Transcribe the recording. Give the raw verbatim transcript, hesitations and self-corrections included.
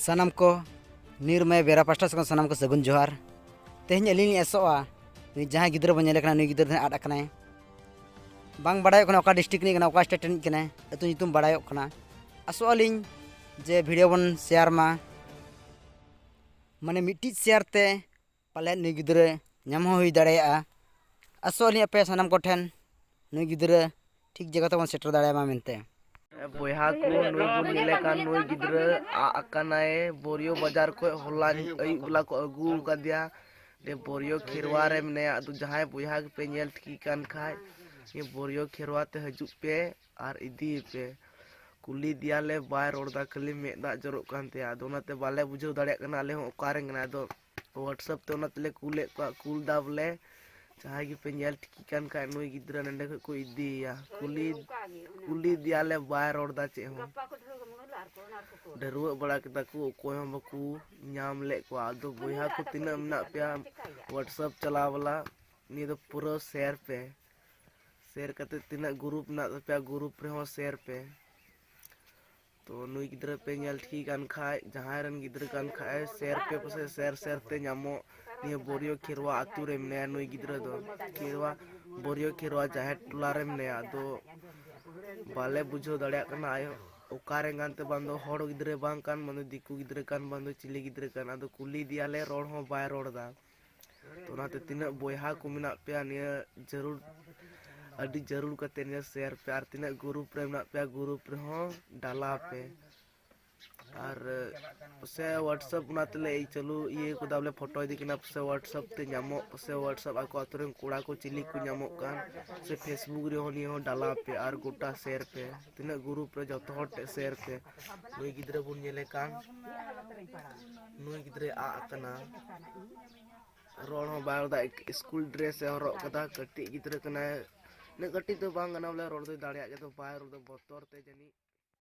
ᱥᱟᱱᱟᱢ ᱠᱚ ᱱᱤᱨᱢᱟᱭ ᱵᱮᱨᱟ ᱯᱟᱥᱴᱟ ᱥᱮᱫ ᱠᱷᱚᱱ ᱥᱟᱱᱟᱢ ᱠᱚ ᱥᱟᱹᱜᱩᱱ ᱡᱚᱦᱟᱨ᱾ ᱛᱮᱦᱮᱧ ᱟᱹᱞᱤᱧ ᱞᱤᱧ ᱟᱥᱚᱜᱼᱟ, ᱱᱩᱭ ᱡᱟᱦᱟᱸᱭ ᱜᱤᱫᱽᱨᱟᱹ ᱵᱚᱱ ᱧᱮᱞᱮ ᱠᱟᱱᱟ, ᱱᱩᱭ ᱜᱤᱫᱽᱨᱟᱹ ᱫᱚ ᱦᱟᱸᱜ ᱟᱫ ᱟᱠᱟᱱᱟᱭ᱾ ᱵᱟᱝ ᱵᱟᱲᱟᱭᱚᱜ ᱠᱟᱱᱟ ᱚᱠᱟ ᱰᱤᱥᱴᱨᱤᱠᱴ ᱨᱤᱱᱤᱡ ᱠᱟᱱᱟᱭ, ᱚᱠᱟ ᱥᱴᱮᱴ ᱨᱤᱱᱤᱡ ᱠᱟᱱᱟᱭ, ᱟᱹᱛᱩ ᱧᱩᱛᱩᱢ ᱵᱟᱲᱟᱭᱚᱜ ᱠᱟᱱᱟ᱾ ᱟᱥᱚᱜ ᱟᱹᱞᱤᱧ ᱡᱮ ᱵᱷᱤᱰᱤᱭᱳ ᱵᱚᱱ ᱥᱮᱭᱟᱨ ᱢᱟ, ᱢᱟᱱᱮ ᱢᱤᱫᱴᱤᱡ ᱥᱮᱭᱟᱨ ᱛᱮ ᱯᱟᱞᱮᱫ ᱱᱩᱭ ᱜᱤᱫᱽᱨᱟᱹ ᱧᱟᱢ ᱦᱚᱸ ᱦᱩᱭ ᱫᱟᱲᱮᱭᱟᱜᱼᱟ᱾ ᱟᱥᱚᱜ ᱟᱹᱞᱤᱧ ᱟᱯᱮ ᱥᱟᱱᱟᱢ ᱠᱚᱴᱷᱮᱱ ᱱᱩᱭ ᱜᱤᱫᱽᱨᱟᱹ ᱴᱷᱤᱠ ᱡᱟᱭᱜᱟ ᱛᱮᱵᱚᱱ ᱥᱮᱴᱮᱨ ᱫᱟᱲᱮᱭᱟᱭ ᱢᱟ ᱢᱮᱱᱛᱮ᱾ ᱵᱚᱭᱦᱟ ᱠᱚ, ᱱᱩᱭ ᱵᱚᱱ ᱧᱮᱞᱮ ᱠᱟᱱ ᱱᱩᱭ ᱜᱤᱫᱽᱨᱟᱹ ᱟᱫ ᱟᱠᱟᱱᱟᱭ᱾ ᱵᱳᱨᱤᱭᱳ ᱵᱟᱡᱟᱨ ᱠᱷᱚᱱ ᱦᱚᱞᱟ ᱟᱹᱭᱩᱵ ᱵᱮᱞᱟ ᱠᱚ ᱟᱹᱜᱩ ᱟᱠᱟᱫᱮᱭᱟ᱾ ᱱᱤᱭᱟᱹ ᱵᱳᱨᱤᱭᱳ ᱠᱷᱮᱨᱣᱟ ᱨᱮ ᱢᱮᱱᱟᱭᱟ᱾ ᱟᱫᱚ ᱡᱟᱦᱟᱸᱭ ᱵᱚᱭᱦᱟ ᱜᱮᱯᱮ ᱧᱮᱞ ᱴᱷᱤᱠ ᱠᱟᱱ ᱠᱷᱟᱡ, ᱱᱤᱭᱟᱹ ᱵᱳᱨᱤᱭᱳ ᱠᱷᱮᱨᱣᱟ ᱛᱮ ᱦᱤᱡᱩᱜ ᱯᱮ ᱟᱨ ᱤᱫᱤᱭᱮᱯᱮ᱾ ᱠᱩᱞᱤ ᱫᱮᱭᱟᱞᱮ, ᱵᱟᱭ ᱨᱚᱲ ᱮᱫᱟ, ᱠᱷᱟᱹᱞᱤ ᱢᱮᱫ ᱫᱟᱜ ᱡᱚᱨᱚᱜ ᱠᱟᱱ ᱛᱟᱭᱟ᱾ ᱟᱫᱚ ᱚᱱᱟᱛᱮ ᱵᱟᱞᱮ ᱵᱩᱡᱷᱟᱹᱣ ᱫᱟᱲᱮᱭᱟᱜ ᱠᱟᱱᱟ ᱟᱞᱮ ᱦᱚᱸ ᱚᱠᱟᱨᱮ ᱢᱮᱱᱟᱭᱟ᱾ ᱟᱫᱚ WhatsApp ᱛᱮ ᱚᱱᱟ ᱛᱮᱞᱮ ᱠᱩᱞᱮᱫ ᱠᱚᱣᱟ, ᱠᱩᱞ ᱫᱟ ᱵᱚᱞᱮ ᱡᱟᱦᱟᱸᱭ ᱜᱮᱯᱮ ᱧᱮᱞ ᱴᱷᱤᱠ ᱠᱟᱱ ᱠᱷᱟᱡ ᱱᱩᱭ ᱜᱤᱫᱽᱨᱟᱹ ᱱᱚᱸᱰᱮ ᱠᱷᱚᱡ ᱠᱚ ᱤᱫᱤᱭᱮᱭᱟ᱾ ᱠᱩᱞᱤ, ᱠᱩᱞᱤ ᱫᱮᱭᱟᱞᱮ, ᱵᱟᱭ ᱨᱚᱲ ᱮᱫᱟ ᱪᱮᱫ ᱦᱚᱸ᱾ ᱰᱷᱟᱹᱨᱣᱟᱹᱜ ᱵᱟᱲᱟ ᱠᱮᱫᱟ ᱠᱚ, ᱚᱠᱚᱭ ᱦᱚᱸ ᱵᱟᱠᱚ ᱧᱟᱢ ᱞᱮᱫ ᱠᱚᱣᱟ᱾ ᱟᱫᱚ ᱵᱚᱭᱦᱟ ᱠᱚ ᱛᱤᱱᱟᱹᱜ ᱢᱮᱱᱟᱜ ᱯᱮᱭᱟ WhatsApp ᱪᱟᱞᱟᱣ ᱵᱟᱞᱟ, ᱱᱤᱭᱟᱹ ᱫᱚ ᱯᱩᱨᱟᱹ ᱥᱮᱭᱟᱨ ᱯᱮ᱾ ᱥᱮᱭᱟᱨ ᱠᱟᱛᱮ ᱛᱤᱱᱟᱹᱜ ᱜᱨᱩᱯ ᱢᱮᱱᱟᱜ ᱛᱟᱯᱮᱭᱟ, ᱜᱨᱩᱯ ᱨᱮᱦᱚᱸ ᱥᱮᱭᱟᱨ ᱯᱮ᱾ ᱛᱚ ᱱᱩᱭ ᱜᱤᱫᱽᱨᱟᱹ ᱯᱮ ᱧᱮᱞ ᱴᱷᱤᱠ ᱠᱟᱱ ᱠᱷᱟᱡ, ᱡᱟᱦᱟᱸᱭ ᱨᱮᱱ ᱜᱤᱫᱽᱨᱟᱹ ᱠᱟᱱ ᱠᱷᱟᱡ, ᱥᱮᱭᱟᱨ ᱯᱮ, ᱯᱟᱥᱮ ᱥᱮᱭᱟᱨ ᱥᱮᱭᱟᱨ ᱛᱮ ᱧᱟᱢᱚᱜ᱾ ᱱᱤᱭᱟᱹ ᱵᱳᱨᱤᱭᱳ ᱠᱷᱮᱨᱣᱟ ᱟᱹᱛᱩ ᱨᱮ ᱢᱮᱱᱟᱭᱟ ᱱᱩᱭ ᱜᱤᱫᱽᱨᱟᱹ ᱫᱚ᱾ ᱠᱷᱮᱨᱣᱟ, ᱵᱳᱨᱤᱭᱳ ᱠᱷᱮᱨᱣᱟ ᱡᱟᱦᱮᱨ ᱴᱚᱞᱟ ᱨᱮ ᱢᱮᱱᱟᱭᱟ᱾ ᱟᱫᱚ ᱵᱟᱞᱮ ᱵᱩᱡᱷᱟᱹᱣ ᱫᱟᱲᱮᱭᱟᱜ ᱠᱟᱱᱟ ᱟᱭᱳ ᱚᱠᱟᱨᱮ ᱠᱟᱱ ᱛᱮ, ᱵᱟᱝ ᱫᱚ ᱦᱚᱲ ᱜᱤᱫᱽᱨᱟᱹ ᱵᱟᱝ ᱠᱟᱱ, ᱵᱟᱝ ᱫᱚ ᱫᱤᱠᱩ ᱜᱤᱫᱽᱨᱟᱹ ᱠᱟᱱ, ᱵᱟᱝ ᱫᱚ ᱪᱤᱞᱤ ᱜᱤᱫᱽᱨᱟᱹ ᱠᱟᱱ᱾ ᱟᱫᱚ ᱠᱩᱞᱤ ᱫᱮᱭᱟᱞᱮ, ᱨᱚᱲ ᱦᱚᱸ ᱵᱟᱭ ᱨᱚᱲ ᱮᱫᱟ᱾ ᱛᱚ ᱚᱱᱟᱛᱮ ᱛᱤᱱᱟᱹᱜ ᱵᱚᱭᱦᱟ ᱠᱚ ᱢᱮᱱᱟᱜ ᱯᱮᱭᱟ, ᱱᱤᱭᱟᱹ ᱡᱟᱹᱨᱩᱲ, ᱟᱹᱰᱤ ᱡᱟᱹᱨᱩᱲ ᱠᱟᱛᱮ ᱱᱤᱭᱟᱹ ᱥᱮᱭᱟᱨ ᱯᱮ᱾ ᱟᱨ ᱛᱤᱱᱟᱹᱜ ᱜᱨᱩᱯ ᱨᱮ ᱢᱮᱱᱟᱜ ᱯᱮᱭᱟ, ᱜᱨᱩᱯ ᱨᱮᱦᱚᱸ ᱰᱟᱞᱟ ᱯᱮ᱾ ᱟᱨ ᱥᱮ WhatsApp ᱚᱱᱟ ᱛᱮᱞᱮ ᱪᱟᱹᱞᱩ ᱤᱭᱟᱹ ᱠᱟᱫᱟ ᱵᱚᱞᱮ, ᱯᱷᱳᱴᱳ ᱤᱫᱤ ᱠᱟᱱᱟ ᱥᱮ WhatsApp ᱛᱮ ᱧᱟᱢᱚᱜ, ᱥᱮ WhatsApp ᱟᱠᱚ ᱟᱛᱳ ᱨᱮᱱ ᱠᱚᱲᱟ ᱠᱚ ᱪᱤᱞᱤ ᱠᱚ ᱧᱟᱢᱚᱜ ᱠᱟᱱ, ᱥᱮ Facebook ᱨᱮᱦᱚᱸ ᱱᱤᱭᱟᱹ ᱦᱚᱸ ᱰᱟᱞᱟ ᱯᱮ ᱟᱨ ᱜᱚᱴᱟ ᱥᱮᱭᱟᱨ ᱯᱮ᱾ ᱛᱤᱱᱟᱹᱜ ᱜᱨᱩᱯ ᱨᱮ ᱡᱚᱛᱚ ᱦᱚᱲ ᱴᱷᱮᱱ ᱥᱮᱭᱟᱨ ᱯᱮ᱾ ᱱᱩᱭ ᱜᱤᱫᱽᱨᱟᱹ ᱵᱚᱱ ᱧᱮᱞᱮ ᱠᱟᱱ, ᱱᱩᱭ ᱜᱤᱫᱽᱨᱟᱹᱭ ᱟᱫ ᱟᱠᱟᱱᱟ᱾ ᱨᱚᱲ ᱦᱚᱸ ᱵᱟᱭ ᱨᱚᱲ ᱮᱫᱟ, ᱤᱥᱠᱩᱞ ᱰᱨᱮᱥ ᱮ ᱦᱚᱨᱚᱜ ᱠᱟᱫᱟ᱾ ᱠᱟᱹᱴᱤᱡ ᱜᱤᱫᱽᱨᱟᱹ ᱠᱟᱱᱟᱭ, ᱩᱱᱟᱹᱜ ᱠᱟᱹᱴᱤᱡ ᱫᱚ ᱵᱟᱝ ᱠᱟᱱᱟ ᱵᱚᱞᱮ, ᱨᱚᱲ ᱫᱚᱭ ᱫᱟᱲᱮᱭᱟᱜ ᱜᱮᱭᱟ, ᱛᱚ ᱵᱟᱭ ᱨᱚᱲ ᱮᱫᱟ, ᱵᱚᱛᱚᱨ ᱛᱮ ᱡᱟᱹᱱᱤᱡ᱾